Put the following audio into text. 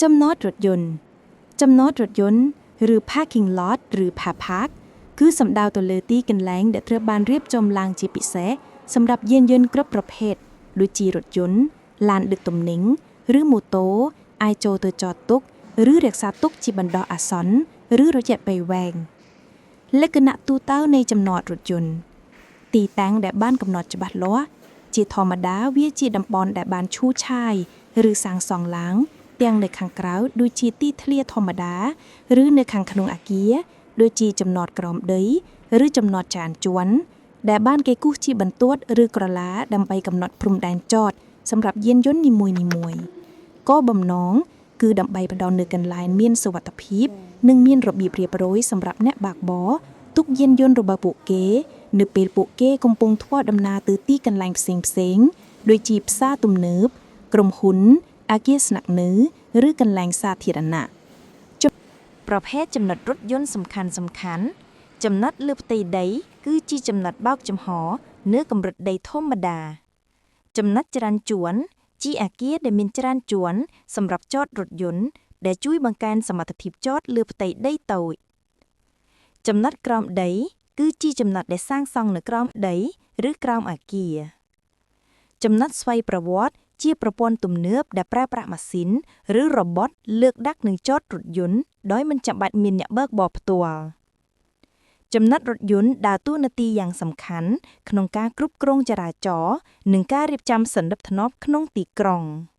ចំណតរថយន្តចំណតរថយន្តឬ parking lot ឬ car park គឺសំដៅទៅលើទីកន្លែងដែលត្រូវបានរៀបចំឡើងជាពិសេសសម្រាប់យានយន្តគ្រប់ប្រភេទដូចជារថយន្តឡានដឹកទំនិញឬម៉ូតូអាចចូលទៅចតទុកឬរក្សាទុកជាបណ្ដោះអាសន្នឬរយៈពេលវែងលក្ខណៈទូទៅនៃចំណតរថយន្តទីតាំងដែលបានកំណត់ច្បាស់លាស់ជាធម្មតាវាជាតំបន់ដែលបានឈូសឆាយឬសាងសង់ឡើងទាំងនៅខាងក្រៅដូចជាទីធ្លាធម្មតាឬនៅខាងក្នុងអគារដូចជាចំណតក្រោមដីឬចំណតច្រើនជាន់ដែលបានគេគូសជាបន្ទាត់ឬក្រឡាដើម្បីកំណត់ព្រំដែនចតសម្រាប់យានយន្តនីមួយៗគោលបំណងគឺដើម្បីផ្ដល់នូវកន្លែងមានសុវត្ថិភាពនិងមានរបៀបរៀបរយសម្រាប់អ្នកបើកបរទុកយានយន្តរបស់ពួកគេនៅពេលពួកគេកំពុងធ្វើដំណើរទៅទីកន្លែងផ្សេងៗដូចជាផ្សារទំនើបក្រុមហ៊ុនអគារស្នាក់នៅឬកន្លែងសាធារណៈ ប្រភេទចំណតរថយន្តសំខាន់សំខាន់ចំណតលើផ្ទៃដី គឺជាចំណតបើកចំហនៅកម្រិតដីធម្មតា ចំណតច្រើនជាន់ជាអគារដែលមានច្រើនជាន់សម្រាប់ចតរថយន្តដែលជួយបង្កើនសមត្ថភាពចតលើផ្ទៃដីតូចចំណតក្រោមដី គឺជាចំណតដែលសាងសង់នៅក្រោមដី ឬក្រោមអគារចំណតស្វ័យប្រវត្តិជាប្រព័ន្ធទំនើបដែលប្រើប្រាស់ម៉ាស៊ីនឬរ៉ូបូតលើកដាក់និងចតរថយន្តដោយមិនចាំបាច់មានអ្នកបើកបរផ្ទាល់ចំណតរថយន្តដើរតួនាទីយ៉ាងសំខាន់ក្នុងការគ្រប់គ្រងចរាចរណ៍និងការរៀបចំសណ្ដាប់ធ្នាប់ក្នុងទីក្រុង។